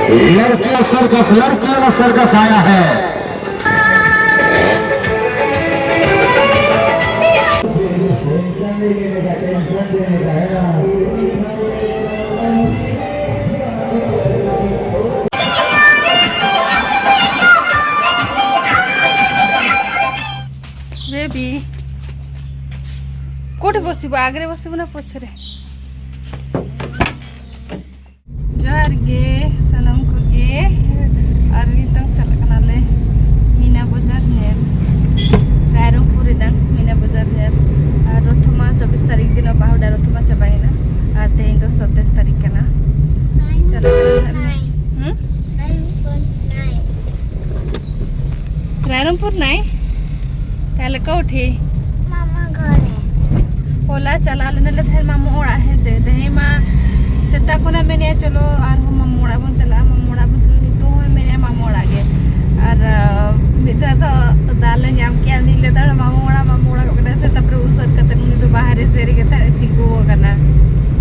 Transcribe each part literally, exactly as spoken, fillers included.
लड़कियां सर्कस, लड़कियों का सर्कस आया है। ବେବି, କୋଉଠି ବସିବ? ଆଗରେ ବସିବୁ ନା ପଛରେ? ଜୁହାର ᱜᱮ ᱥᱟᱱᱟᱢ ᱠᱚᱜᱮ᱾ ᱟᱨ ᱱᱤᱛᱚᱝ ᱪᱟᱞᱟᱜ ᱠᱟᱱᱟᱞᱮ ᱢᱤᱱᱟ ᱵᱟᱡᱟᱨ ᱧᱮᱞ, ᱨᱟᱭᱨᱚᱝᱯᱩᱨ ᱨᱮᱱᱟᱜ ᱢᱤᱱᱟ ᱵᱟᱡᱟᱨ ᱧᱮᱞ᱾ ᱟᱨ ᱨᱚᱛᱷᱚ ᱢᱟ ᱪᱚᱵᱵᱤᱥ ᱛᱟᱹᱨᱤᱠᱷ ᱫᱤᱱ, ᱵᱟᱦᱩᱰᱟ ᱨᱚᱛᱷᱚ ᱢᱟ ᱪᱟᱵᱟᱭᱮᱱᱟ᱾ ᱟᱨ ᱛᱮᱦᱮᱧ ᱫᱚ ᱥᱟᱛᱟᱥ ᱛᱟᱹᱨᱤᱠᱷ ᱠᱟᱱᱟ᱾ ᱪᱟᱞᱟᱜ ᱠᱟᱱᱟ ᱦᱟᱸᱜ᱾ ᱦᱩᱸ? ᱨᱟᱭᱨᱚᱝᱯᱩᱨ ᱱᱟᱭ᱾ ᱛᱟᱦᱞᱮ ᱠᱚ ᱩᱴᱷᱤ? ᱢᱟᱢᱟ ᱜᱷᱚᱨᱮ᱾ ᱦᱚᱞᱟ ᱪᱟᱞᱟᱣ ᱞᱮᱱᱟ ᱞᱮ ᱛᱟᱦᱮᱸᱫ ᱢᱟᱢᱩ ᱚᱲᱟᱜ, ᱦᱮᱸ ᱪᱮ? ᱛᱮᱦᱮᱧ ᱢᱟ ᱥᱮᱛᱟᱜ ᱠᱷᱚᱱᱟᱜ ᱢᱮᱱᱮᱫᱼᱟ, "ᱪᱚᱞᱚ ᱟᱨᱦᱚᱸ ᱢᱟᱢᱩ ᱚᱲᱟᱜ ᱵᱚᱱ ᱪᱟᱞᱟᱜᱼᱟ, ᱢᱟᱢᱩ ᱚᱲᱟᱜ ᱵᱚᱱ ᱪᱟᱞᱟᱜᱼᱟ᱾" ᱱᱤᱛᱚᱜ ᱦᱚᱸᱭ ᱢᱮᱱᱮᱫᱼᱟ ᱢᱟᱢᱩ ᱚᱲᱟᱜ ᱜᱮ᱾ ᱟᱨ, ᱟᱸ, ᱢᱤᱫ ᱫᱷᱟᱣ ᱫᱚ ᱫᱟᱜ ᱞᱮ ᱧᱟᱢ ᱠᱮᱜᱼᱟ, ᱢᱤᱫ ᱞᱮ ᱫᱟᱹᱲᱟ ᱢᱟᱢᱩ ᱚᱲᱟᱜ, ᱢᱟᱢᱩ ᱚᱲᱟᱜ ᱜᱚᱫ ᱠᱮᱫᱟ ᱥᱮ᱾ ᱛᱟᱨᱯᱚᱨᱮ ᱩᱥᱟᱹᱫ ᱠᱟᱛᱮ ᱩᱱᱤ ᱫᱚ ᱵᱟᱦᱨᱮ ᱥᱮᱫ ᱨᱮᱜᱮ ᱛᱟᱦᱮᱸ ᱛᱤᱸᱜᱩ ᱟᱠᱟᱱᱟ᱾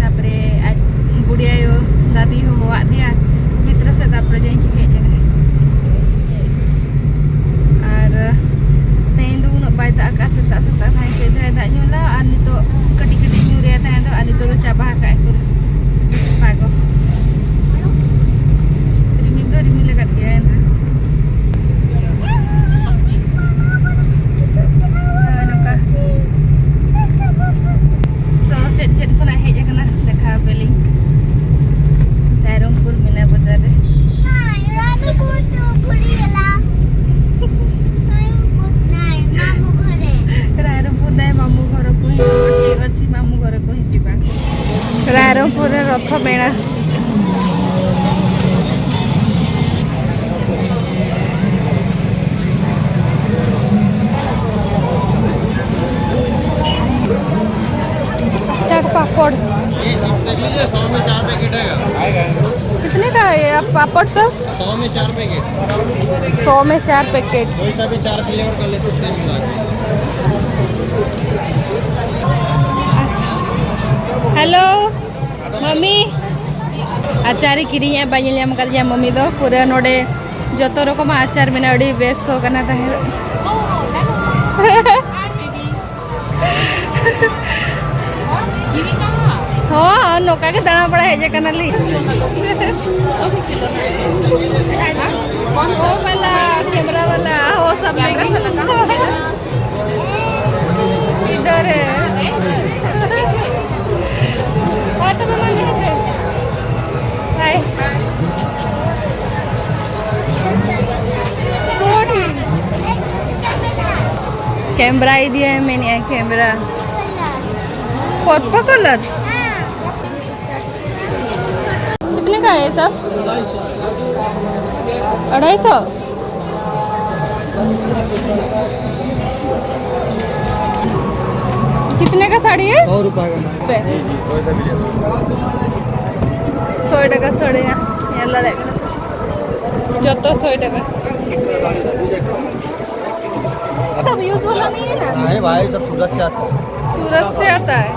ᱛᱟᱨᱯᱚᱨᱮ ᱟᱡ ᱵᱩᱰᱷᱤ ᱟᱭᱳ, ᱫᱟᱫᱤ ᱦᱚᱦᱚᱣᱟᱫ ᱫᱮᱭᱟ ᱵᱷᱤᱛᱨᱤ ᱥᱮᱫ, ᱛᱟᱨᱯᱚᱨᱮ ᱡᱟᱹᱧ ᱦᱮᱡ ᱮᱱᱟ᱾ ᱟᱨ ᱛᱮᱦᱮᱧ ᱫᱚ ᱩᱱᱟᱹᱜ ᱵᱟᱭ ᱫᱟᱜ ᱟᱠᱟᱫᱼᱟ, ᱥᱮᱛᱟᱜ ᱥᱮᱛᱟᱜ ᱛᱟᱦᱮᱸ ᱠᱟᱹᱡ ᱫᱷᱟᱨᱟᱭ ᱫᱟᱜ ᱧᱚᱜ ᱞᱮᱫᱼᱟ, ᱟᱨ ᱱᱤᱛᱚᱜ ᱠᱟᱹᱴᱤᱡ ᱠᱟᱹᱴᱤᱡ ᱧᱩᱨᱮᱭᱟ ᱛᱟᱦᱮᱸ ᱫᱚ, ᱟᱨ ᱱᱤᱛᱚᱜ ᱫᱚ ᱪᱟᱵᱟ ᱟᱠᱟᱫᱼᱟᱭ ᱯᱩᱨᱟᱹ ᱥᱟᱯᱷᱟ ᱠᱚ᱾ ᱨᱤᱢᱤᱞ ᱫᱚ ᱨᱤᱢᱤᱞ ᱟᱠᱟᱫ ᱜᱮᱭᱟ ᱮᱱᱨᱮᱦᱚᱸ᱾ ᱦᱳᱭ, ᱱᱚᱝᱠᱟ᱾ So, ᱪᱮᱫ ᱪᱮᱫ ᱠᱷᱚᱱᱟᱜ ᱦᱮᱡ ᱟᱠᱟᱱᱟ, ᱫᱮᱠᱷᱟᱣ ᱟᱯᱮ ᱞᱤᱧ᱾ ᱨᱟᱭᱨᱚᱝᱯᱩᱨ ᱢᱤᱱᱟ ᱵᱟᱡᱟᱨ ᱨᱮ᱾ ᱨᱟᱭᱨᱚᱝᱯᱩᱨ ᱫᱟᱭ ᱢᱟᱢᱩ ᱜᱷᱚᱨ ᱠᱚ ᱦᱤᱡᱩᱜᱼᱟ, ᱴᱷᱤᱠ ᱚᱪᱷᱤ, ᱢᱟᱢᱩ ᱜᱷᱚᱨ ᱠᱚ ᱦᱤᱡᱩᱜᱼᱟ᱾ ᱨᱟᱭᱨᱚᱝᱯᱩᱨ ᱨᱮ ᱨᱚᱛᱷᱚ ᱢᱮᱞᱟ᱾ चाट पापड़। ये चिप्स देख लीजिए, सौ में चार पैकेट आएगा। कितने का है ये आप पापड़ सब? सौ में चार पैकेट। सौ में चार पैकेट। कोई सा भी चार फ्लेवर का ले सकते हैं, मिला के। अच्छा। Hello, mummy. ᱟᱪᱟᱨ ᱮ ᱠᱤᱨᱤᱧᱮᱜᱼᱟ, ᱵᱟᱭ ᱧᱮᱞ ᱧᱟᱢ ᱟᱠᱟᱫᱤᱧᱟ ᱢᱟᱹᱢᱤ ᱫᱚ᱾ ᱯᱩᱨᱟᱹ ᱱᱚᱰᱮ ᱡᱚᱛᱚ ᱨᱚᱠᱚᱢᱟᱜ ᱟᱪᱟᱨ ᱢᱮᱱᱟᱜᱼᱟ, ᱟᱹᱰᱤ ᱵᱮᱥ ᱥᱚ ᱠᱟᱱᱟ ᱛᱟᱦᱮᱸᱫ᱾ ᱦᱚᱸ, ᱱᱚᱝᱠᱟ ᱜᱮ ᱫᱟᱬᱟ ᱵᱟᱲᱟ ᱦᱮᱡ ᱟᱠᱟᱱᱟᱞᱤᱧ᱾ ᱠᱚᱱ ᱥᱚ ᱣᱟᱞᱟ, ᱠᱮᱢᱮᱨᱟ ᱣᱟᱞᱟ, ᱦᱚᱸ, ᱥᱟᱵ ᱞᱮᱜᱮ᱾ ᱤᱫᱟᱨ ᱦᱮ᱾ ᱦᱚᱸ, ᱛᱚᱵᱮ ᱢᱟ ᱢᱮᱱᱟᱜ ᱪᱚ᱾ ᱵᱟᱭ᱾ ᱠᱮᱢᱨᱟ ᱤᱫᱤᱭᱟᱭ ᱢᱮᱱᱮᱜᱼᱟᱭ, ᱠᱮᱢᱨᱟ᱾ Purple colour. कितने का है ये सब? अढ़ाई सौ। कितने का साड़ी है? सौ रुपए का। पे। ᱥᱚᱭ ᱴᱟᱠᱟ ᱥᱟᱹᱲᱤ ᱧᱮᱞ ᱫᱟᱲᱮᱭᱟᱜ ᱠᱟᱱᱟ ᱯᱮ᱾ ᱡᱚᱛᱚ ᱥᱚᱭ ᱴᱟᱠᱟ᱾ सब यूज वाला नहीं है ना? नहीं भाई, सब सूरत से आता है। सूरत से आता है।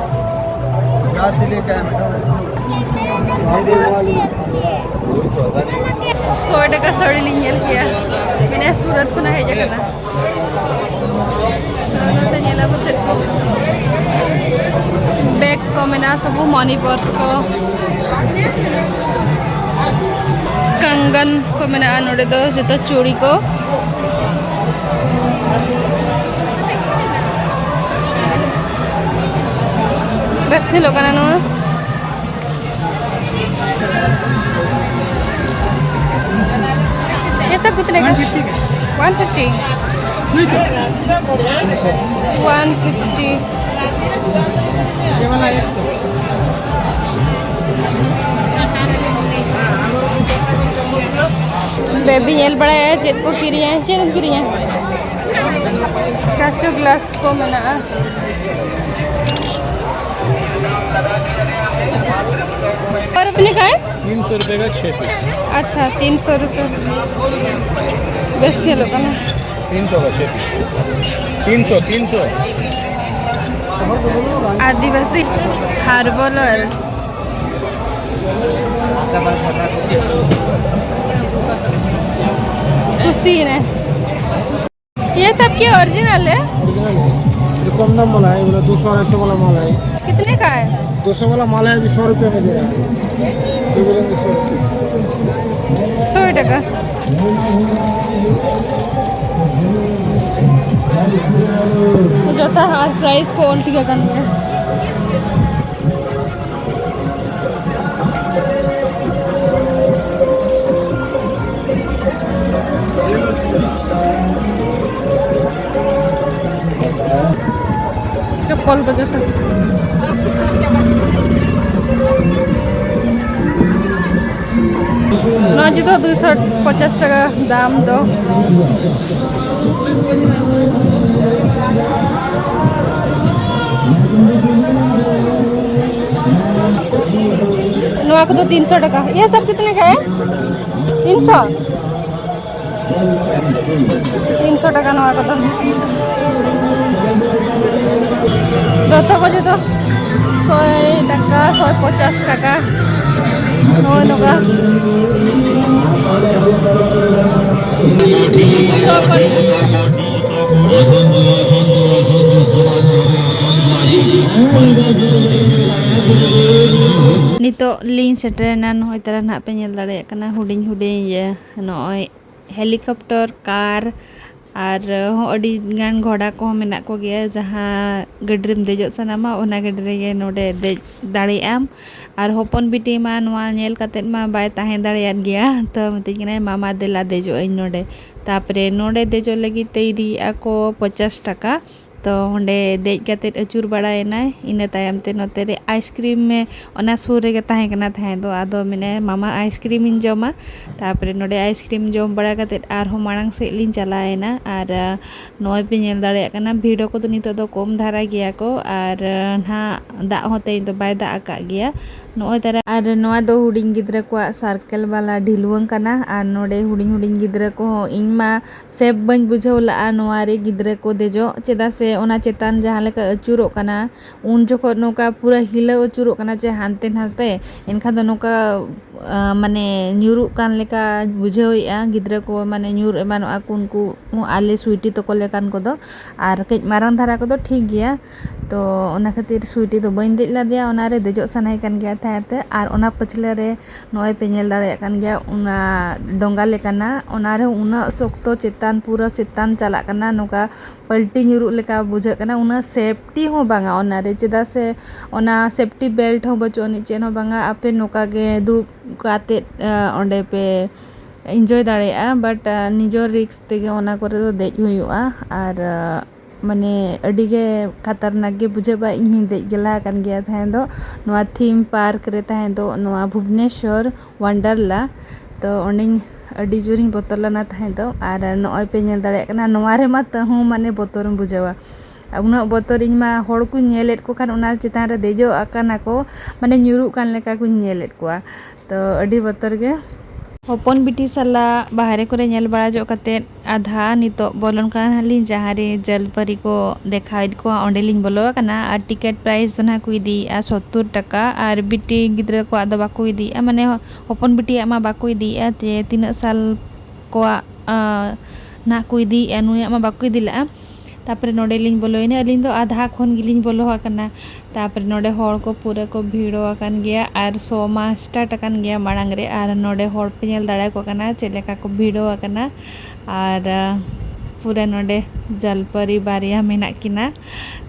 यहाँ से लेके आए मैडम। नहीं देने वाली। ᱥᱚᱭ ᱴᱟᱠᱟ ᱥᱟᱹᱲᱤ ᱞᱤᱧ ᱧᱮᱞ ᱠᱮᱜᱼᱟ᱾ ᱢᱟᱱᱮ ᱥᱩᱨᱟᱛ ᱠᱷᱚᱱᱟᱜ ᱦᱮᱡ ᱟᱠᱟᱱᱟ᱾ ᱱᱚᱛᱮ ᱧᱮᱞ ᱟᱵᱚ ᱪᱮᱫ ᱠᱚ ᱵᱮᱜᱽ ᱠᱚ ᱢᱮᱱᱟᱜᱼᱟ, ᱥᱚᱵ ᱢᱟᱱᱤ ᱯᱟᱨᱥ ᱠᱚ᱾ ᱠᱟᱝᱜᱟᱱ ᱠᱚ ᱢᱮᱱᱟᱜᱼᱟ ᱱᱚᱰᱮ ᱫᱚ, ᱡᱚᱛᱚ ᱪᱩᱲᱤ ᱠᱚ᱾ ᱵᱮᱥ ᱧᱮᱞᱚᱜ ᱠᱟᱱᱟ ᱱᱚᱣᱟ᱾ ये सब कितने का? One fifty. One fifty. Baby ᱧᱮᱞ ᱵᱟᱲᱟᱭᱟ ᱪᱮᱫ ᱠᱚ ᱠᱤᱨᱤᱧᱟ᱾ ᱪᱮᱫ ᱮᱢ ᱠᱤᱨᱤᱧᱟ? ᱠᱟᱪᱚ ᱜᱞᱟᱥ ᱠᱚ ᱢᱮᱱᱟᱜᱼᱟ᱾ ᱚᱨ ᱟᱯᱱᱮ ᱠᱟᱭ? तीन सौ रुपये का छः पीस। अच्छा, तीन सौ रुपये। ᱵᱮᱥ ᱧᱮᱞᱚᱜ ᱠᱟᱱᱟ᱾ तीन सौ का छः पीस। तीन सौ, तीन सौ। ᱟᱹᱫᱤᱵᱟᱹᱥᱤ ᱦᱟᱨᱵᱟᱞ ᱚᱭᱮᱞ। सीन है। ये सब की ओरिजिनल है? ओरिजिनल है। ये कम दाम वाला है, ये वाला दो सौ अढ़ाई सौ वाला माल है। कितने का है? दो सौ वाला माल है, अभी सौ रुपये में दे रहा है। ये बोलेंगे सौ रुपये। सौ टका। तो जो था हर प्राइस को उल्टी का करनी है। ᱪᱚᱯᱯᱚᱞ ᱠᱚ ᱡᱚᱛᱚ᱾ ᱱᱚᱣᱟ ᱡᱩᱫᱟᱹ ᱫᱩᱭᱥᱚ ᱯᱚᱪᱟᱥ ᱴᱟᱠᱟ ᱫᱟᱢ ᱫᱚ᱾ ᱱᱚᱣᱟ ᱠᱚᱫᱚ ᱛᱤᱱᱥᱚ ᱴᱟᱠᱟ᱾ ये सब कितने का है? तीन सौ। तीन सौ ᱴᱟᱠᱟ ᱱᱚᱣᱟ ᱠᱚᱫᱚ᱾ ᱡᱚᱛᱚ ᱠᱚ ᱡᱩᱫᱟᱹ ᱥᱚᱭ ᱴᱟᱠᱟ, ᱥᱚᱭ ᱯᱚᱪᱟᱥ ᱴᱟᱠᱟ᱾ ᱱᱚᱜᱼᱚᱭ ᱱᱚᱝᱠᱟ᱾ ᱱᱤᱛᱚᱜ ᱞᱤᱧ ᱥᱮᱴᱮᱨᱮᱱᱟ, ᱱᱚᱜᱼᱚᱭ ᱛᱟᱨᱟ ᱱᱟᱦᱟᱜ ᱯᱮ ᱧᱮᱞ ᱫᱟᱲᱮᱭᱟᱜ ᱠᱟᱱᱟ, ᱦᱩᱰᱤᱧ ᱦᱩᱰᱤᱧ ᱤᱭᱟᱹ, ᱱᱚᱜᱼᱚᱭ ᱦᱮᱞᱤᱠᱚᱯᱴᱚᱨ, ᱠᱟᱨ, ᱟᱨ ᱦᱚᱸ ᱟᱹᱰᱤ ᱜᱟᱱ ᱜᱷᱚᱲᱟ ᱠᱚᱦᱚᱸ ᱢᱮᱱᱟᱜ ᱠᱚᱜᱮᱭᱟ᱾ ᱡᱟᱦᱟᱸ ᱜᱟᱹᱰᱤ ᱨᱮᱢ ᱫᱮᱡᱚᱜ ᱥᱟᱱᱟᱢᱟ, ᱚᱱᱟ ᱜᱟᱹᱰᱤ ᱨᱮᱜᱮ ᱱᱚᱰᱮ ᱫᱮᱡ ᱫᱟᱲᱮᱭᱟᱜ ᱟᱢ᱾ ᱟᱨ ᱦᱚᱯᱚᱱ ᱵᱤᱴᱤ ᱢᱟ ᱱᱚᱣᱟ ᱧᱮᱞ ᱠᱟᱛᱮᱫ ᱢᱟ ᱵᱟᱭ ᱛᱟᱦᱮᱸ ᱫᱟᱲᱮᱭᱟᱫ ᱜᱮᱭᱟ, ᱛᱚ ᱢᱮᱛᱟᱹᱧ ᱠᱟᱱᱟᱭ, "ᱢᱟᱢᱟ, ᱫᱮᱞᱟ ᱫᱮᱡᱚᱜ ᱟᱹᱧ ᱱᱚᱰᱮ᱾" ᱛᱟᱯᱚᱨᱮ ᱱᱚᱰᱮ ᱫᱮᱡᱚᱜ ᱞᱟᱹᱜᱤᱫ ᱛᱮ ᱤᱫᱤᱭᱮᱫᱼᱟ ᱠᱚ ᱯᱚᱪᱟᱥ ᱴᱟᱠᱟ᱾ ᱛᱚ ᱚᱸᱰᱮ ᱫᱮᱡ ᱠᱟᱛᱮᱫ ᱟᱹᱪᱩᱨ ᱵᱟᱲᱟᱭᱮᱱᱟᱭ᱾ ᱤᱱᱟᱹ ᱛᱟᱭᱚᱢ ᱛᱮ ᱱᱚᱛᱮ ᱨᱮ ᱟᱭᱤᱥᱠᱨᱤᱢ ᱮ, ᱚᱱᱟ ᱥᱩᱨ ᱨᱮᱜᱮ ᱛᱟᱦᱮᱸ ᱠᱟᱱᱟ ᱛᱟᱦᱮᱸ ᱫᱚ᱾ ᱟᱫᱚ ᱢᱮᱱᱟᱭ, "ᱢᱟᱢᱟ, ᱟᱭᱤᱥᱠᱨᱤᱢ ᱤᱧ ᱡᱚᱢᱟ᱾" ᱛᱟᱯᱚᱨᱮ ᱱᱚᱰᱮ ᱟᱭᱤᱥᱠᱨᱤᱢ ᱡᱚᱢ ᱵᱟᱲᱟ ᱠᱟᱛᱮᱫ ᱟᱨᱦᱚᱸ ᱢᱟᱲᱟᱝ ᱥᱮᱫ ᱞᱤᱧ ᱪᱟᱞᱟᱣᱮᱱᱟ᱾ ᱟᱨ, ᱟ, ᱱᱚᱜᱼᱚᱭ ᱯᱮ ᱧᱮᱞ ᱫᱟᱲᱮᱭᱟᱜ ᱠᱟᱱᱟ, ᱵᱷᱤᱲ ᱠᱚᱫᱚ ᱱᱤᱛᱚᱜ ᱫᱚ ᱠᱚᱢ ᱫᱷᱟᱨᱟ ᱜᱮᱭᱟ ᱠᱚ᱾ ᱟᱨ, ᱟ, ᱱᱟᱦᱟᱜ ᱫᱟᱜ ᱦᱚᱸ ᱛᱮᱦᱮᱧ ᱫᱚ ᱵᱟᱭ ᱫᱟᱜ ᱟᱠᱟᱫ ᱜᱮᱭᱟ᱾ ᱱᱚᱜᱼᱚᱭ ᱛᱟᱨᱟ ᱟᱨ ᱱᱚᱣᱟ ᱫᱚ ᱦᱩᱰᱤᱧ ᱜᱤᱫᱽᱨᱟᱹ ᱠᱚᱣᱟᱜ circle ᱵᱟᱞᱟ ᱰᱷᱤᱞᱣᱟᱹᱝ ᱠᱟᱱᱟ᱾ ᱟᱨ ᱱᱚᱰᱮ ᱦᱩᱰᱤᱧ ᱦᱩᱰᱤᱧ ᱜᱤᱫᱽᱨᱟᱹ ᱠᱚᱦᱚᱸ, ᱤᱧ ᱢᱟ safe ᱵᱟᱹᱧ ᱵᱩᱡᱷᱟᱹᱣ ᱞᱟᱜᱼᱟ ᱱᱚᱣᱟ ᱨᱮ ᱜᱤᱫᱽᱨᱟᱹ ᱠᱚ ᱫᱮᱡᱚᱜ, ᱪᱮᱫᱟᱜ ᱥᱮ ᱚᱱᱟ ᱪᱮᱛᱟᱱ ᱡᱟᱦᱟᱸ ᱞᱮᱠᱟ ᱟᱹᱪᱩᱨᱚᱜ ᱠᱟᱱᱟ, ᱩᱱ ᱡᱚᱠᱷᱚᱱ ᱱᱚᱝᱠᱟ ᱯᱩᱨᱟᱹ ᱦᱤᱞᱟᱹᱣ ᱟᱹᱪᱩᱨᱚᱜ ᱠᱟᱱᱟ ᱪᱮ ᱦᱟᱱᱛᱮ ᱱᱟᱛᱮ, ᱮᱱᱠᱷᱟᱱ ᱫᱚ ᱱᱚᱝᱠᱟ, ᱟ, ᱢᱟᱱᱮ ᱧᱩᱨᱩᱜ ᱠᱟᱱ ᱞᱮᱠᱟ ᱵᱩᱡᱷᱟᱹᱣᱮᱫᱼᱟ ᱜᱤᱫᱽᱨᱟᱹ ᱠᱚ, ᱢᱟᱱᱮ ᱧᱩᱨ ᱮᱢᱟᱱᱚᱜᱼᱟ ᱠᱚ ᱩᱱᱠᱩ, ᱟᱞᱮ ᱥᱩᱭᱴᱤ ᱛᱟᱠᱚ ᱞᱮᱠᱟᱱ ᱠᱚᱫᱚ᱾ ᱟᱨ ᱠᱟᱹᱡ ᱢᱟᱨᱟᱝ ᱫᱷᱟᱨᱟ ᱠᱚᱫᱚ ᱴᱷᱤᱠ ᱜᱮᱭᱟ᱾ ᱛᱚ ᱚᱱᱟ ᱠᱷᱟᱹᱛᱤᱨ ᱥᱩᱭᱴᱤ ᱫᱚ ᱵᱟᱹᱧ ᱫᱮᱡ ᱞᱮᱫᱮᱭᱟ, ᱚᱱᱟᱨᱮ ᱫᱮᱡᱚᱜ ᱥᱟᱱᱟᱭᱮ ᱠᱟᱱ ᱜᱮᱭᱟ ᱛᱟᱦᱮᱸ ᱛᱮ᱾ ᱟᱨ ᱚᱱᱟ ᱯᱟᱹᱪᱷᱞᱟᱹ ᱨᱮ ᱱᱚᱜᱼᱚᱭ ᱯᱮ ᱧᱮᱞ ᱫᱟᱲᱮᱭᱟᱜ ᱠᱟᱱ ᱜᱮᱭᱟ, ᱚᱱᱟ ᱰᱚᱸᱜᱟ ᱞᱮᱠᱟᱱᱟᱜ, ᱚᱱᱟ ᱨᱮᱦᱚᱸ ᱩᱱᱟᱹᱜ ᱥᱚᱠᱛᱚ ᱪᱮᱛᱟᱱ, ᱯᱩᱨᱟᱹ ᱪᱮᱛᱟᱱ ᱪᱟᱞᱟᱜ ᱠᱟᱱᱟ, ᱱᱚᱝᱠᱟ ᱯᱟᱞᱴᱤ ᱧᱩᱨᱩᱜ ᱞᱮᱠᱟ ᱵᱩᱡᱷᱟᱹᱜ ᱠᱟᱱᱟ᱾ ᱩᱱᱟᱹᱜ ᱥᱮᱯᱴᱤ ᱦᱚᱸ ᱵᱟᱝᱟ ᱚᱱᱟᱨᱮ, ᱪᱮᱫᱟᱜ ᱥᱮ ᱚᱱᱟ ᱥᱮᱯᱴᱤ ᱵᱮᱞᱴ ᱦᱚᱸ ᱵᱟᱹᱪᱩᱜ ᱟᱹᱱᱤᱡ, ᱪᱮᱫ ᱦᱚᱸ ᱵᱟᱝᱟ᱾ ᱟᱯᱮ ᱱᱚᱝᱠᱟ ᱜᱮ ᱫᱩᱲᱩᱵ ᱠᱟᱛᱮᱫ, ᱟ, ᱚᱸᱰᱮ ᱯᱮ ᱤᱱᱡᱚᱭ ᱫᱟᱲᱮᱭᱟᱜᱼᱟ, but, ᱟ, ᱱᱤᱡᱚᱨ ᱨᱤᱠᱥ ᱛᱮᱜᱮ ᱚᱱᱟ ᱠᱚᱨᱮ ᱫᱚ ᱫᱮᱡ ᱦᱩᱭᱩᱜᱼᱟ᱾ ᱟᱨ, ᱟ, ᱢᱟᱱᱮ ᱟᱹᱰᱤ ᱜᱮ ᱠᱷᱟᱛᱟᱨᱱᱟᱠ ᱜᱮ ᱵᱩᱡᱷᱟᱹᱜᱼᱟ᱾ ᱤᱧ ᱦᱚᱸᱧ ᱫᱮᱡ ᱜᱮᱞᱟ ᱟᱠᱟᱱ ᱜᱮᱭᱟ ᱛᱟᱦᱮᱸ ᱫᱚ᱾ ᱱᱚᱣᱟ ᱛᱷᱤᱢ ᱯᱟᱨᱠ ᱨᱮ ᱛᱟᱦᱮᱸ ᱫᱚ, ᱱᱚᱣᱟ ᱵᱷᱩᱵᱽᱱᱮᱥᱚᱨ ᱣᱟᱱᱰᱟᱨᱞᱟ, ᱛᱚ ᱚᱸᱰᱮᱧ ᱟᱹᱰᱤ ᱡᱳᱨᱤᱧ ᱵᱚᱛᱚᱨ ᱞᱮᱱᱟ ᱛᱟᱦᱮᱸ ᱫᱚ᱾ ᱟᱨ ᱱᱚᱜᱼᱚᱭ ᱯᱮ ᱧᱮᱞ ᱫᱟᱲᱮᱭᱟᱜ ᱠᱟᱱᱟ, ᱱᱚᱣᱟ ᱨᱮᱢᱟ ᱛᱟᱹᱦᱩᱸ ᱢᱟᱱᱮ ᱵᱚᱛᱚᱨᱮᱢ ᱵᱩᱡᱷᱟᱹᱣᱟ᱾ ᱩᱱᱟᱹᱜ ᱵᱚᱛᱚᱨ, ᱤᱧ ᱢᱟ ᱦᱚᱲ ᱠᱚᱧ ᱧᱮᱞᱮᱫ ᱠᱚ ᱠᱷᱟᱱ ᱚᱱᱟ ᱪᱮᱛᱟᱱ ᱨᱮ ᱫᱮᱡᱚᱜ ᱟᱠᱟᱱᱟ ᱠᱚ, ᱢᱟᱱᱮ ᱧᱩᱨᱩᱜ ᱠᱟᱱ ᱞᱮᱠᱟ ᱠᱚᱧ ᱧᱮᱞᱮᱫ ᱠᱚᱣᱟ᱾ ᱛᱚ ᱟᱹᱰᱤ ᱵᱚᱛᱚᱨ ᱜᱮ᱾ ᱦᱚᱯᱚᱱ ᱵᱤᱴᱤ ᱥᱟᱞᱟᱜ ᱵᱟᱦᱨᱮ ᱠᱚᱨᱮ ᱧᱮᱞ ᱵᱟᱲᱟ ᱧᱚᱜ ᱠᱟᱛᱮᱫ, ᱟᱫᱷᱟ ᱱᱤᱛᱚᱜ ᱵᱚᱞᱚᱱ ᱠᱟᱱᱟ ᱱᱟᱦᱟᱜ ᱞᱤᱧ, ᱡᱟᱦᱟᱸ ᱨᱮ ᱡᱟᱞᱯᱟᱹᱨᱤ ᱠᱚ ᱫᱮᱠᱷᱟᱣᱮᱫ ᱠᱚᱣᱟ, ᱚᱸᱰᱮ ᱞᱤᱧ ᱵᱚᱞᱚ ᱟᱠᱟᱱᱟ᱾ ᱟᱨ ᱴᱤᱠᱤᱴ ᱯᱨᱟᱭᱤᱥ ᱫᱚ ᱱᱟᱦᱟᱜ ᱠᱚ ᱤᱫᱤᱭᱮᱫᱼᱟ ᱥᱚᱛᱛᱚᱨ ᱴᱟᱠᱟ᱾ ᱟᱨ ᱵᱤᱴᱤ ᱜᱤᱫᱽᱨᱟᱹ ᱠᱚᱣᱟᱜ ᱫᱚ ᱵᱟᱠᱚ ᱤᱫᱤᱭᱮᱫᱼᱟ, ᱢᱟᱱᱮ ᱦᱚᱯᱚᱱ ᱵᱤᱴᱤᱭᱟᱜ ᱢᱟ ᱵᱟᱠᱚ ᱤᱫᱤᱭᱮᱫᱼᱟ, ᱡᱮ ᱛᱤᱱᱟᱹᱜ ᱥᱟᱞ ᱠᱚᱣᱟᱜ, ᱟ, ᱱᱟᱦᱟᱜ ᱠᱚ ᱤᱫᱤᱭᱮᱫᱼᱟ, ᱱᱩᱭᱟᱜ ᱢᱟ ᱵᱟᱠᱚ ᱤᱫᱤ ᱞᱮᱫᱼᱟ᱾ ᱛᱟᱨᱯᱚᱨᱮ ᱱᱚᱰᱮ ᱞᱤᱧ ᱵᱚᱞᱚᱭᱮᱱᱟ, ᱟᱹᱞᱤᱧ ᱫᱚ ᱟᱫᱷᱟ ᱠᱷᱚᱱ ᱜᱮᱞᱤᱧ ᱵᱚᱞᱚ ᱟᱠᱟᱱᱟ᱾ ᱛᱟᱨᱯᱚᱨᱮ ᱱᱚᱰᱮ ᱦᱚᱲ ᱠᱚ ᱯᱩᱨᱟᱹ ᱠᱚ ᱵᱷᱤᱲᱚ ᱟᱠᱟᱱ ᱜᱮᱭᱟ ᱟᱨ ᱥᱳ ᱢᱟ ᱥᱴᱟᱨᱴ ᱟᱠᱟᱱ ᱜᱮᱭᱟ ᱢᱟᱲᱟᱝ ᱨᱮ᱾ ᱟᱨ ᱱᱚᱰᱮ ᱦᱚᱲ ᱯᱮ ᱧᱮᱞ ᱫᱟᱲᱮᱭᱟᱠᱚ ᱠᱟᱱᱟ ᱪᱮᱫ ᱞᱮᱠᱟ ᱠᱚ ᱵᱷᱤᱲᱚ ᱟᱠᱟᱱᱟ᱾ ᱟᱨ, ᱟ, ᱯᱩᱨᱟᱹ ᱱᱚᱰᱮ ᱡᱟᱞᱯᱟᱹᱨᱤ ᱵᱟᱨᱭᱟ ᱢᱮᱱᱟᱜ ᱠᱤᱱᱟ᱾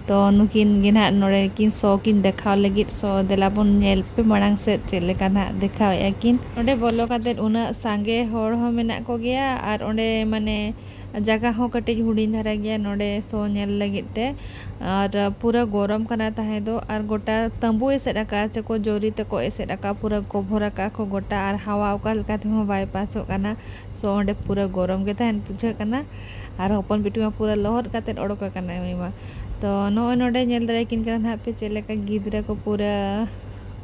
ᱛᱚ ᱱᱩᱠᱤᱱ ᱜᱮ ᱱᱟᱦᱟᱜ ᱱᱚᱰᱮ ᱠᱤᱱ ᱥᱳ ᱠᱤᱱ ᱫᱮᱠᱷᱟᱣ ᱞᱟᱹᱜᱤᱫ᱾ ᱥᱳ ᱫᱮᱞᱟ ᱵᱚᱱ ᱧᱮᱞ ᱯᱮ ᱢᱟᱲᱟᱝ ᱥᱮᱫ ᱪᱮᱫ ᱞᱮᱠᱟ ᱱᱟᱦᱟᱜ ᱫᱮᱠᱷᱟᱣᱮᱫᱼᱟ ᱠᱤᱱ᱾ ᱱᱚᱰᱮ ᱵᱚᱞᱚ ᱠᱟᱛᱮᱫ ᱩᱱᱟᱹᱜ ᱥᱟᱸᱜᱮ ᱦᱚᱲ ᱦᱚᱸ ᱢᱮᱱᱟᱜ ᱠᱚᱜᱮᱭᱟ ᱟᱨ ᱚᱸᱰᱮ ᱢᱟᱱᱮ ᱡᱟᱭᱜᱟ ᱦᱚᱸ ᱠᱟᱹᱴᱤᱡ ᱦᱩᱰᱤᱧ ᱫᱷᱟᱨᱟ ᱜᱮᱭᱟ ᱱᱚᱰᱮ ᱥᱳ ᱧᱮᱞ ᱞᱟᱹᱜᱤᱫ ᱛᱮ᱾ ᱟᱨ ᱯᱩᱨᱟᱹ ᱜᱚᱨᱚᱢ ᱠᱟᱱᱟ ᱛᱟᱦᱮᱸ ᱫᱚ, ᱟᱨ ᱜᱚᱴᱟ ᱛᱟᱹᱵᱩ ᱮᱥᱮᱫ ᱟᱠᱟᱫᱼᱟ ᱪᱮ ᱠᱚ, ᱡᱚᱨᱤ ᱛᱮᱠᱚ ᱮᱥᱮᱫ ᱟᱠᱟᱫᱼᱟ, ᱯᱩᱨᱟᱹ ᱠᱚᱵᱷᱚᱨ ᱟᱠᱟᱫᱼᱟ ᱠᱚ ᱜᱚᱴᱟ, ᱟᱨ ᱦᱟᱣᱟ ᱚᱠᱟ ᱞᱮᱠᱟ ᱛᱮᱦᱚᱸ ᱵᱟᱭ ᱯᱟᱥᱚᱜ ᱠᱟᱱᱟ᱾ ᱥᱳ ᱚᱸᱰᱮ ᱯᱩᱨᱟᱹ ᱜᱚᱨᱚᱢ ᱜᱮ ᱛᱟᱦᱮᱱ ᱵᱩᱡᱷᱟᱹᱜ ᱠᱟᱱᱟ᱾ ᱟᱨ ᱦᱚᱯᱚᱱ ᱵᱤᱴᱤ ᱢᱟ ᱯᱩᱨᱟᱹ ᱞᱚᱦᱚᱫ ᱠᱟᱛᱮᱫ ᱚᱰᱚᱠ ᱟᱠᱟᱱᱟᱭ ᱩᱱᱤ ᱢᱟ᱾ ᱛᱚ ᱱᱚᱜᱼᱚᱭ ᱱᱚᱰᱮ ᱧᱮᱞ ᱫᱟᱲᱮᱭᱟᱠᱤᱱ ᱠᱟᱱᱟ ᱱᱟᱦᱟᱜ ᱯᱮ ᱪᱮᱫ ᱞᱮᱠᱟ ᱜᱤᱫᱽᱨᱟᱹ ᱠᱚ ᱯᱩᱨᱟᱹ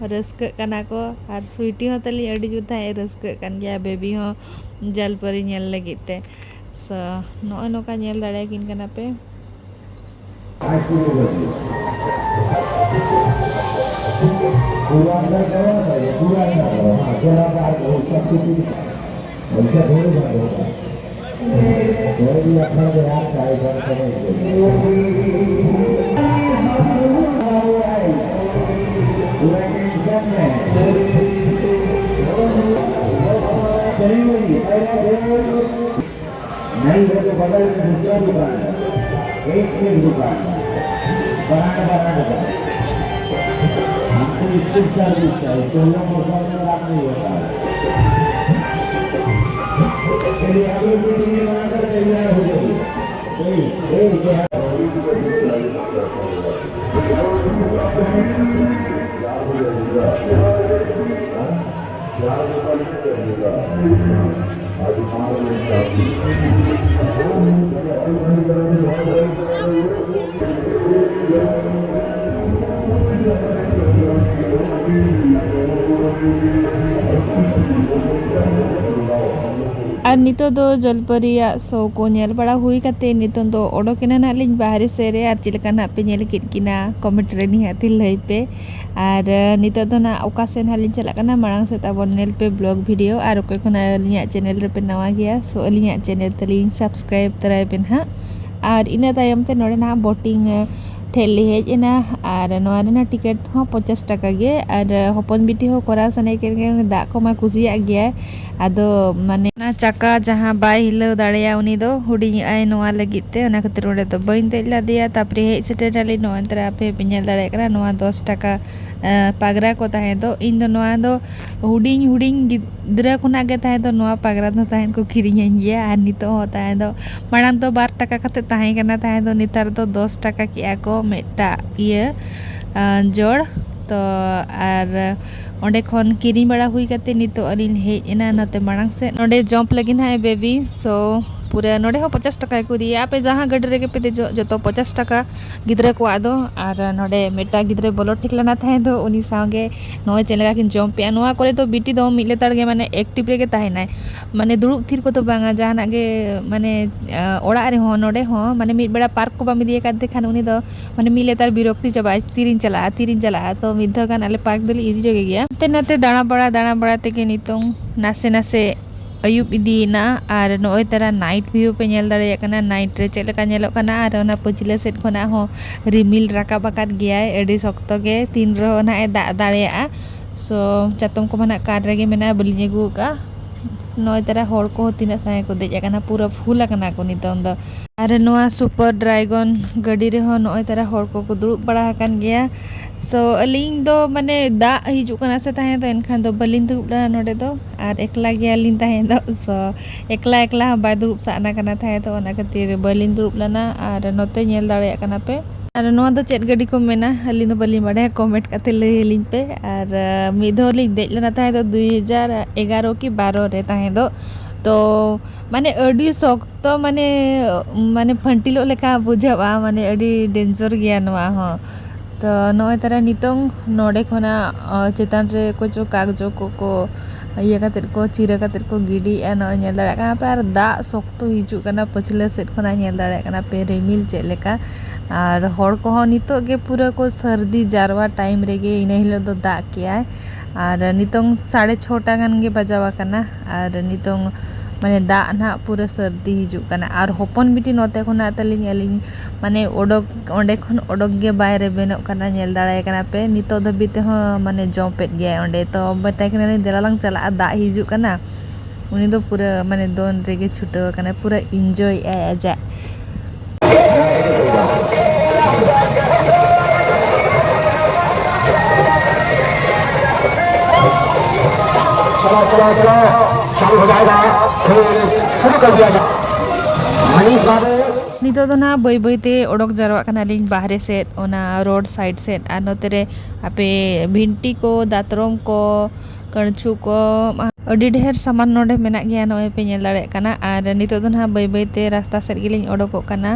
ᱨᱟᱹᱥᱠᱟᱹᱜ ᱠᱟᱱᱟ ᱠᱚ, ᱟᱨ ᱥᱩᱭᱴᱤ ᱦᱚᱸ ᱛᱟᱹᱞᱤᱧ ᱟᱹᱰᱤ ᱡᱳᱨ ᱛᱟᱦᱮᱸ ᱨᱟᱹᱥᱠᱟᱹᱜ ᱠᱟᱱ ᱜᱮᱭᱟ ᱵᱮᱵᱤ ᱦᱚᱸ ᱡᱚᱞᱯᱚᱨᱤ ᱧᱮᱞ ᱞᱟᱹᱜᱤᱫ ᱛᱮ᱾ So, ᱱᱚᱜᱼᱚᱭ ᱱᱚᱝᱠᱟ ᱧᱮᱞ ᱫᱟᱲᱮᱭᱟᱠᱤᱱ ᱠᱟᱱᱟ ᱯᱮ᱾ पूरा अंदर करो ना, पूरा अंदर करो। हाँ, जरा बाहर करो, सब कुछ। वैसे थोड़ी बात होता है। कोई भी अच्छा से यार, चाहे सब समझ गए। पूरा टेंशन में। नहीं, वो तो बगल में दूसरा दुकान है, एक एक दुकान, बराबर बराबर दुकान। हमको इसको सर्विस चाहिए, तो लोग को सर्विस आप नहीं होता है। चलिए, अगली मीटिंग में आकर तैयार हो जाइए। ए, ए, क्या? ᱟᱨ ᱱᱤᱛᱚᱜ ᱫᱚ ᱡᱚᱞᱯᱚᱨᱤᱭᱟᱜ ᱥᱳ ᱠᱚ ᱧᱮᱞ ᱵᱟᱲᱟ ᱦᱩᱭ ᱠᱟᱛᱮ, ᱱᱤᱛᱚᱜ ᱫᱚ ᱚᱰᱚᱠ ᱮᱱᱟ ᱱᱟᱦᱟᱜ ᱞᱤᱧ ᱵᱟᱦᱨᱮ ᱥᱮᱫ ᱨᱮ᱾ ᱟᱨ ᱪᱮᱫ ᱞᱮᱠᱟ ᱱᱟᱦᱟᱜ ᱯᱮ ᱧᱮᱞ ᱠᱮᱫ ᱠᱤᱱᱟ, ᱠᱚᱢᱮᱱᱴ ᱨᱮ ᱱᱤᱦᱟᱹᱛ ᱞᱟᱹᱭ ᱯᱮ᱾ ᱟᱨ, ᱟᱸ, ᱱᱤᱛᱚᱜ ᱫᱚ ᱱᱟᱦᱟᱜ ᱚᱠᱟ ᱥᱮᱫ ᱱᱟᱦᱟᱜ ᱞᱤᱧ ᱪᱟᱞᱟᱜ ᱠᱟᱱᱟ, ᱢᱟᱲᱟᱝ ᱥᱮᱫ ᱛᱟᱵᱚᱱ ᱧᱮᱞ ᱯᱮ ᱵᱞᱚᱜ ᱵᱷᱤᱰᱤᱭᱳ᱾ ᱟᱨ ᱚᱠᱚᱭ ᱠᱚ ᱱᱟᱦᱟᱜ ᱟᱹᱞᱤᱧᱟᱜ ᱪᱮᱱᱮᱞ ᱨᱮᱯᱮ ᱱᱟᱣᱟ ᱜᱮᱭᱟ, ᱥᱳ ᱟᱹᱞᱤᱧᱟᱜ ᱪᱮᱱᱮᱞ ᱛᱟᱹᱞᱤᱧ ᱥᱟᱵᱥᱠᱨᱟᱭᱤᱵᱽ ᱛᱚᱨᱟᱭ ᱯᱮ ᱱᱟᱦᱟᱜ᱾ ᱟᱨ ᱤᱱᱟᱹ ᱛᱟᱭᱚᱢ ᱛᱮ ᱱᱚᱰᱮ ᱱᱟᱦᱟᱜ ᱵᱳᱴᱤᱝ, ᱮ, ᱴᱷᱮᱡ ᱞᱮ ᱦᱮᱡ ᱮᱱᱟ᱾ ᱟᱨ ᱱᱚᱣᱟ ᱨᱮᱱᱟᱜ ᱴᱤᱠᱤᱴ ᱦᱚᱸ ᱯᱚᱧᱪᱟᱥ ᱴᱟᱠᱟ ᱜᱮ᱾ ᱟᱨ ᱦᱚᱯᱚᱱ ᱵᱤᱴᱤ ᱦᱚᱸ ᱠᱚᱨᱟᱣ ᱥᱟᱱᱟᱭᱮ ᱠᱟᱱ ᱜᱮᱭᱟ, ᱩᱱᱤ ᱫᱟᱜ ᱠᱚᱢᱟ ᱠᱩᱥᱤᱭᱟᱜ ᱜᱮᱭᱟᱭ᱾ ᱟᱫᱚ ᱢᱟᱱᱮ ᱚᱱᱟ ᱪᱟᱠᱟ ᱡᱟᱦᱟᱸ ᱵᱟᱭ ᱦᱤᱞᱟᱹᱣ ᱫᱟᱲᱮᱭᱟᱜᱼᱟ, ᱩᱱᱤ ᱫᱚ ᱦᱩᱰᱤᱧᱚᱜ ᱟᱭ, ᱱᱚᱣᱟ ᱞᱟᱹᱜᱤᱫ ᱛᱮ᱾ ᱚᱱᱟ ᱠᱷᱟᱹᱛᱤᱨ ᱚᱸᱰᱮ ᱫᱚ ᱵᱟᱹᱧ ᱫᱮᱡ ᱞᱮᱫᱮᱭᱟ᱾ ᱛᱟᱨᱯᱚᱨᱮ ᱦᱮᱡ ᱥᱮᱴᱮᱨ ᱱᱟᱞᱤᱧ ᱱᱚᱜᱼᱚᱭ ᱱᱚᱛᱮ ᱨᱮ, ᱟᱯᱮ ᱯᱮ ᱧᱮᱞ ᱫᱟᱲᱮᱭᱟᱜ ᱠᱟᱱᱟ, ᱱᱚᱣᱟ ᱫᱚᱥ ᱴᱟᱠᱟ, ᱮ, ᱯᱟᱜᱽᱨᱟ ᱠᱚ ᱛᱟᱦᱮᱸ ᱫᱚ᱾ ᱤᱧ ᱫᱚ ᱱᱚᱣᱟ ᱫᱚ ᱦᱩᱰᱤᱧ ᱦᱩᱰᱤᱧ ᱜᱤᱫᱽᱨᱟᱹ ᱠᱷᱚᱱᱟᱜ ᱜᱮ ᱛᱟᱦᱮᱸ ᱫᱚ ᱱᱚᱣᱟ ᱯᱟᱜᱽᱨᱟ ᱫᱚ ᱛᱟᱦᱮᱸ ᱠᱚ ᱠᱤᱨᱤᱧᱟᱹᱧ ᱜᱮᱭᱟ᱾ ᱟᱨ ᱱᱤᱛᱚᱜ ᱦᱚᱸ ᱛᱟᱦᱮᱸ ᱫᱚ, ᱢᱟᱲᱟᱝ ᱫᱚ ᱵᱟᱨ ᱴᱟᱠᱟ ᱠᱟᱛᱮ ᱛᱟᱦᱮᱸ ᱠᱟᱱᱟ, ᱛᱟᱦᱮᱸ ᱫᱚ ᱱᱮᱛᱟᱨ ᱫᱚ ᱫᱚᱥ ᱴᱟᱠᱟ ᱠᱮᱜᱼᱟ ᱠᱚ ᱢᱤᱫᱴᱟᱜ ᱤᱭᱟᱹ, ᱟᱸ, ᱡᱚᱲ᱾ ᱛᱚ ᱟᱨ ᱚᱸᱰᱮ ᱠᱷᱚᱱ ᱠᱤᱨᱤᱧ ᱵᱟᱲᱟ ᱦᱩᱭ ᱠᱟᱛᱮ ᱱᱤᱛᱚᱜ ᱟᱹᱞᱤᱧ ᱦᱮᱡ ᱮᱱᱟ ᱱᱚᱛᱮ ᱢᱟᱲᱟᱝ ᱥᱮᱫ᱾ ᱱᱚᱰᱮ ᱡᱚᱢᱯ ᱞᱟᱹᱜᱤᱫ ᱱᱟᱦᱟᱜ ᱵᱮᱵᱤ, ᱥᱳ ᱯᱩᱨᱟᱹ ᱱᱚᱰᱮ ᱦᱚᱸ ᱯᱚᱪᱟᱥ ᱴᱟᱠᱟ ᱜᱮᱠᱚ ᱤᱫᱤᱭᱟ᱾ ᱟᱯᱮ ᱡᱟᱦᱟᱸ ᱜᱟᱹᱰᱤ ᱨᱮᱜᱮ ᱯᱮ ᱫᱮᱡᱚᱜ, ᱡᱚᱛᱚ ᱯᱚᱪᱟᱥ ᱴᱟᱠᱟ ᱜᱤᱫᱽᱨᱟᱹ ᱠᱚᱣᱟᱜ ᱫᱚ᱾ ᱟᱨ ᱱᱚᱰᱮ ᱢᱤᱫᱴᱟᱝ ᱜᱤᱫᱽᱨᱟᱹ ᱵᱚᱞᱚ ᱴᱷᱤᱠ ᱞᱮᱱᱟ ᱛᱟᱦᱮᱸ ᱫᱚ, ᱩᱱᱤ ᱥᱟᱶᱜᱮ ᱱᱚᱜᱼᱚᱭ ᱪᱮᱫ ᱞᱮᱠᱟ ᱠᱤᱱ ᱡᱚᱢ ᱯᱮᱜᱼᱟ᱾ ᱱᱚᱣᱟ ᱠᱚᱨᱮ ᱫᱚ ᱵᱤᱴᱤ ᱫᱚ ᱢᱤᱫ ᱞᱮᱛᱟᱲ ᱜᱮ ᱢᱟᱱᱮ ᱮᱠᱴᱤᱵᱷ ᱨᱮᱜᱮ ᱛᱟᱦᱮᱱᱟᱭ, ᱢᱟᱱᱮ ᱫᱩᱲᱩᱵ ᱛᱷᱤᱨ ᱠᱚᱫᱚ ᱵᱟᱝᱟ᱾ ᱡᱟᱦᱟᱱᱟᱜ ᱜᱮ ᱢᱟᱱᱮ ᱚᱲᱟᱜ ᱨᱮᱦᱚᱸ ᱱᱚᱰᱮ ᱦᱚᱸ ᱢᱟᱱᱮ ᱢᱤᱫ ᱵᱮᱲᱟ ᱯᱟᱨᱠ ᱠᱚ ᱵᱟᱢ ᱤᱫᱤᱭᱟᱠᱟᱫᱮ ᱠᱷᱟᱱ ᱩᱱᱤ ᱫᱚ ᱢᱟᱱᱮ ᱢᱤᱫ ᱞᱮᱛᱟᱲ ᱵᱤᱨᱚᱠᱛᱤ ᱪᱟᱵᱟᱜᱼᱟᱭ, "ᱛᱤᱨᱤᱧ ᱪᱟᱞᱟᱜᱼᱟ, ᱛᱤᱨᱤᱧ ᱪᱟᱞᱟᱜᱼᱟ?" ᱛᱚ ᱢᱤᱫ ᱫᱷᱟᱣ ᱜᱟᱱ ᱟᱞᱮ ᱯᱟᱨᱠ ᱫᱚᱞᱮ ᱤᱫᱤ ᱡᱚᱜᱮ ᱜᱮᱭᱟ᱾ ᱦᱟᱱᱛᱮ ᱱᱟᱛᱮ ᱫᱟᱬᱟ ᱵᱟᱲᱟ ᱫᱟᱬᱟ ᱵᱟᱲᱟ ᱛᱮᱜᱮ ᱱᱤᱛᱚᱝ ᱱᱟᱥᱮ ᱱᱟᱥᱮ ᱟᱹᱭᱩᱵ ᱤᱫᱤᱭᱮᱱᱟ᱾ ᱟᱨ ᱱᱚᱜᱼᱚᱭ ᱛᱟᱨᱟ ᱱᱟᱭᱤᱴ ᱵᱷᱤᱭᱩ ᱯᱮ ᱧᱮᱞ ᱫᱟᱲᱮᱭᱟᱜ ᱠᱟᱱᱟ, ᱱᱟᱭᱤᱴ ᱨᱮ ᱪᱮᱫ ᱞᱮᱠᱟ ᱧᱮᱞᱚᱜ ᱠᱟᱱᱟ᱾ ᱟᱨ ᱚᱱᱟ ᱯᱟᱹᱪᱷᱞᱟᱹ ᱥᱮᱫ ᱠᱷᱚᱱᱟᱜ ᱦᱚᱸ ᱨᱤᱢᱤᱞ ᱨᱟᱠᱟᱵ ᱟᱠᱟᱫ ᱜᱮᱭᱟᱭ ᱟᱹᱰᱤ ᱥᱚᱠᱛᱚ ᱜᱮ, ᱛᱤᱱ ᱨᱮᱦᱚᱸ ᱱᱟᱦᱟᱜ ᱮ ᱫᱟᱜ ᱫᱟᱲᱮᱭᱟᱜᱼᱟ᱾ ᱥᱳ ᱪᱟᱛᱚᱢ ᱠᱚᱢᱟ ᱱᱟᱜ ᱠᱟᱨ ᱨᱮᱜᱮ ᱢᱮᱱᱟᱜᱼᱟ, ᱵᱟᱹᱞᱤᱧ ᱟᱹᱜᱩ ᱟᱠᱟᱫᱼᱟ᱾ ᱱᱚᱜᱼᱚᱭ ᱛᱟᱨᱟ ᱦᱚᱲ ᱠᱚᱦᱚᱸ ᱛᱤᱱᱟᱹᱜ ᱥᱟᱸᱜᱮ ᱠᱚ ᱫᱮᱡ ᱟᱠᱟᱱᱟ, ᱯᱩᱨᱟᱹ ᱯᱷᱩᱞ ᱟᱠᱟᱱᱟ ᱠᱚ ᱱᱤᱛᱚᱝ ᱫᱚ᱾ ᱟᱨ ᱱᱚᱣᱟ ᱥᱩᱯᱟᱨ ᱰᱨᱟᱭᱜᱚᱱ ᱜᱟᱹᱰᱤ ᱨᱮᱦᱚᱸ ᱱᱚᱜᱼᱚᱭ ᱛᱟᱨᱟ ᱦᱚᱲ ᱠᱚᱠᱚ ᱫᱩᱲᱩᱵ ᱵᱟᱲᱟ ᱟᱠᱟᱱ ᱜᱮᱭᱟ᱾ ᱥᱳ ᱟᱹᱞᱤᱧ ᱫᱚ ᱢᱟᱱᱮ ᱫᱟᱜ ᱦᱤᱡᱩᱜ ᱠᱟᱱᱟ ᱥᱮ ᱛᱟᱦᱮᱸ ᱫᱚ, ᱮᱱᱠᱷᱟᱱ ᱫᱚ ᱵᱟᱹᱞᱤᱧ ᱫᱩᱲᱩᱵ ᱞᱮᱱᱟ ᱱᱚᱰᱮ ᱫᱚ, ᱟᱨ ᱮᱠᱞᱟ ᱜᱮᱭᱟᱞᱤᱧ ᱛᱟᱦᱮᱸ ᱫᱚ᱾ ᱥᱳ ᱮᱠᱞᱟ ᱮᱠᱞᱟ ᱦᱚᱸ ᱵᱟᱭ ᱫᱩᱲᱩᱵ ᱥᱟᱱᱟ ᱠᱟᱱᱟ ᱛᱟᱦᱮᱸ ᱫᱚ, ᱚᱱᱟ ᱠᱷᱟᱹᱛᱤᱨ ᱵᱟᱹᱞᱤᱧ ᱫᱩᱲᱩᱵ ᱞᱮᱱᱟ᱾ ᱟᱨ ᱱᱚᱛᱮ ᱧᱮᱞ ᱫᱟᱲᱮᱭᱟᱜ ᱠᱟᱱᱟ ᱯᱮ᱾ ᱟᱨ ᱱᱚᱣᱟ ᱫᱚ ᱪᱮᱫ ᱜᱟᱹᱰᱤ ᱠᱚ ᱢᱮᱱᱟ, ᱟᱹᱞᱤᱧ ᱫᱚ ᱵᱟᱹᱞᱤᱧ ᱵᱟᱰᱟᱭᱟ, ᱠᱚᱢᱮᱱᱴ ᱠᱟᱛᱮ ᱞᱟᱹᱭ ᱟᱹᱞᱤᱧ ᱯᱮ᱾ ᱟᱨ ᱟᱸ, ᱢᱤᱫ ᱫᱷᱟᱣ ᱞᱤᱧ ᱫᱮᱡ ᱞᱮᱱᱟ ᱛᱟᱦᱮᱸ ᱫᱚ ᱫᱩᱭ ᱦᱟᱡᱟᱨ ᱮᱜᱟᱨᱚ ᱠᱤ ᱵᱟᱨᱚ ᱨᱮ ᱛᱟᱦᱮᱸ ᱫᱚ᱾ ᱛᱚ ᱢᱟᱱᱮ ᱟᱹᱰᱤ ᱥᱚᱠᱛᱚ, ᱢᱟᱱᱮ ᱢᱟᱱᱮ ᱯᱷᱟᱹᱱᱴᱤᱞᱚᱜ ᱞᱮᱠᱟ ᱵᱩᱡᱷᱟᱹᱜᱼᱟ, ᱢᱟᱱᱮ ᱟᱹᱰᱤ ᱰᱮᱧᱡᱟᱨ ᱜᱮᱭᱟ ᱱᱚᱣᱟ ᱦᱚᱸ᱾ ᱛᱚ ᱱᱚᱜᱼᱚᱭ ᱛᱟᱨᱟ ᱱᱤᱛᱚᱝ ᱱᱚᱰᱮ ᱠᱷᱚᱱᱟᱜ ᱟᱸ, ᱪᱮᱛᱟᱱ ᱨᱮ ᱠᱚᱪᱚ ᱠᱟᱜᱡᱚ ᱠᱚᱠᱚ ᱤᱭᱟᱹ ᱠᱟᱛᱮᱫ ᱠᱚ ᱪᱤᱨᱟᱹ ᱠᱟᱛᱮᱫ ᱠᱚ ᱜᱤᱰᱤᱭᱮᱫᱼᱟ, ᱱᱚᱜᱼᱚᱭ ᱧᱮᱞ ᱫᱟᱲᱮᱭᱟᱜ ᱠᱟᱱᱟ ᱯᱮ᱾ ᱟᱨ ᱫᱟᱜ ᱥᱚᱠᱛᱚ ᱦᱤᱡᱩᱜ ᱠᱟᱱᱟ ᱯᱟᱹᱪᱷᱞᱟᱹ ᱥᱮᱫ ᱠᱷᱚᱱᱟᱜ, ᱧᱮᱞ ᱫᱟᱲᱮᱭᱟᱜ ᱠᱟᱱᱟ ᱯᱮ ᱨᱤᱢᱤᱞ ᱪᱮᱫ ᱞᱮᱠᱟ᱾ ᱟᱨ ᱦᱚᱲ ᱠᱚᱦᱚᱸ ᱱᱤᱛᱚᱜ ᱜᱮ ᱯᱩᱨᱟᱹ ᱠᱚ ᱥᱟᱹᱨᱫᱤ ᱡᱟᱨᱣᱟ ᱴᱟᱭᱤᱢ ᱨᱮᱜᱮ ᱤᱱᱟᱹ ᱦᱤᱞᱳᱜ ᱫᱚ ᱫᱟᱜ ᱠᱮᱜᱼᱟᱭ᱾ ᱟᱨ ᱱᱤᱛᱚᱝ ᱥᱟᱲᱮ ᱪᱷᱚᱴᱟ ᱜᱟᱱ ᱜᱮ ᱵᱟᱡᱟᱣ ᱟᱠᱟᱱᱟ᱾ ᱟᱨ ᱱᱤᱛᱚᱝ ᱢᱟᱱᱮ ᱫᱟᱜ ᱱᱟᱦᱟᱜ ᱯᱩᱨᱟᱹ ᱥᱟᱹᱨᱫᱤ ᱦᱤᱡᱩᱜ ᱠᱟᱱᱟ᱾ ᱟᱨ ᱦᱚᱯᱚᱱ ᱵᱤᱴᱤ ᱱᱚᱛᱮ ᱠᱷᱚᱱᱟᱜ ᱛᱟᱹᱞᱤᱧ, ᱟᱹᱞᱤᱧ ᱢᱟᱱᱮ ᱚᱰᱚᱠ, ᱚᱸᱰᱮ ᱠᱷᱚᱱ ᱚᱰᱚᱠ ᱜᱮ ᱵᱟᱭ ᱨᱮᱵᱮᱱᱚᱜ ᱠᱟᱱᱟ, ᱧᱮᱞ ᱫᱟᱲᱮᱭᱟᱭ ᱠᱟᱱᱟ ᱯᱮ᱾ ᱱᱤᱛᱚᱜ ᱫᱷᱟᱹᱵᱤᱡ ᱛᱮᱦᱚᱸ ᱢᱟᱱᱮ ᱡᱚᱢᱯᱮᱫ ᱜᱮᱭᱟᱭ ᱚᱸᱰᱮ᱾ ᱛᱚ ᱢᱮᱛᱟᱭ ᱠᱟᱱᱟᱞᱤᱧ, "ᱫᱮᱞᱟ ᱞᱟᱝ ᱪᱟᱞᱟᱜᱼᱟ, ᱫᱟᱜ ᱦᱤᱡᱩᱜ ᱠᱟᱱᱟ᱾" ᱩᱱᱤ ᱫᱚ ᱯᱩᱨᱟᱹ ᱢᱟᱱᱮ ᱫᱚᱱ ᱨᱮᱜᱮ ᱪᱷᱩᱴᱟᱹᱣ ᱟᱠᱟᱱᱟᱭ, ᱯᱩᱨᱟᱹ ᱤᱱᱡᱚᱭᱮᱫᱼᱟᱭ ᱟᱡᱟᱜ᱾ चलो, चलो, चलो, चालू हो जाएगा। फिर शुरू कर दिया जाए। मनीष बाबू। ᱱᱤᱛᱚᱜ ᱫᱚ ᱱᱟᱦᱟᱜ ᱵᱟᱹᱭ ᱵᱟᱹᱭ ᱛᱮ ᱚᱰᱚᱠ ᱡᱟᱣᱨᱟᱜ ᱠᱟᱱᱟᱞᱤᱧ ᱵᱟᱦᱨᱮ ᱥᱮᱫ, ᱚᱱᱟ ᱨᱳᱰ ᱥᱟᱭᱤᱰ ᱥᱮᱫ᱾ ᱟᱨ ᱱᱚᱛᱮ ᱨᱮ ᱟᱯᱮ ᱵᱷᱤᱱᱴᱤ ᱠᱚ, ᱫᱟᱛᱨᱚᱢ ᱠᱚ, ᱠᱟᱹᱲᱪᱷᱩ ᱠᱚ, ᱟᱹᱰᱤ ᱰᱷᱮᱨ ᱥᱟᱢᱟᱱ ᱱᱚᱰᱮ ᱢᱮᱱᱟᱜ ᱜᱮᱭᱟ, ᱱᱚᱜᱼᱚᱭ ᱯᱮ ᱧᱮᱞ ᱫᱟᱲᱮᱭᱟᱜ ᱠᱟᱱᱟ᱾ ᱟᱨ ᱱᱤᱛᱚᱜ ᱫᱚ ᱱᱟᱦᱟᱜ ᱵᱟᱹᱭ ᱵᱟᱹᱭ ᱛᱮ ᱨᱟᱥᱛᱟ ᱥᱮᱫ ᱜᱮᱞᱤᱧ ᱚᱰᱚᱠᱚᱜ ᱠᱟᱱᱟ᱾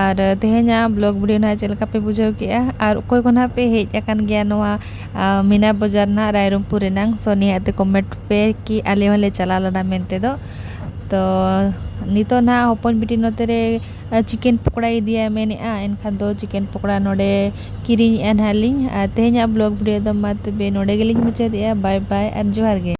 ᱟᱨ ᱛᱮᱦᱮᱧᱟᱜ ᱵᱞᱚᱜ ᱵᱷᱤᱰᱤᱭᱳ ᱱᱟᱦᱟᱜ ᱪᱮᱫ ᱞᱮᱠᱟ ᱯᱮ ᱵᱩᱡᱷᱟᱹᱣ ᱠᱮᱜᱼᱟ, ᱟᱨ ᱚᱠᱚᱭ ᱠᱚ ᱱᱟᱦᱟᱜ ᱯᱮ ᱦᱮᱡ ᱟᱠᱟᱱ ᱜᱮᱭᱟ ᱱᱚᱣᱟ ᱟᱨ ᱢᱤᱱᱟ ᱵᱟᱡᱟᱨ ᱱᱟᱦᱟᱜ ᱨᱟᱭᱨᱚᱝᱯᱩᱨ ᱨᱮᱱᱟᱝ᱾ So ᱱᱤᱦᱟᱹᱛ ᱛᱮ ᱠᱚᱢᱮᱱᱴ ᱯᱮ ᱠᱤ ᱟᱞᱮ ᱦᱚᱸᱞᱮ ᱪᱟᱞᱟᱣ ᱞᱮᱱᱟ ᱢᱮᱱᱛᱮ ᱫᱚ᱾ ᱛᱚ ᱱᱤᱛᱚᱜ ᱱᱟᱦᱟᱜ ᱦᱚᱯᱚᱱ ᱵᱤᱴᱤ ᱱᱚᱛᱮ ᱨᱮ ᱪᱤᱠᱮᱱ ᱯᱚᱠᱚᱲᱟᱭ ᱤᱫᱤᱭᱟ ᱢᱮᱱᱮᱫᱼᱟ, ᱮᱱᱠᱷᱟᱱ ᱫᱚ ᱪᱤᱠᱮᱱ ᱯᱚᱠᱚᱲᱟ ᱱᱚᱰᱮ ᱠᱤᱨᱤᱧᱮᱫᱼᱟ ᱱᱟᱦᱟᱜ ᱞᱤᱧ᱾ ᱟᱨ ᱛᱮᱦᱮᱧᱟᱜ ᱵᱞᱚᱜ ᱵᱷᱤᱰᱤᱭᱳ ᱫᱚ ᱢᱟ ᱛᱚᱵᱮ ᱱᱚᱰᱮ ᱜᱮᱞᱤᱧ ᱢᱩᱪᱟᱹᱫᱮᱜᱼᱟ᱾ ᱵᱟᱭ ᱵᱟᱭ ᱟᱨ ᱡᱚᱦᱟᱨ ᱜᱮ᱾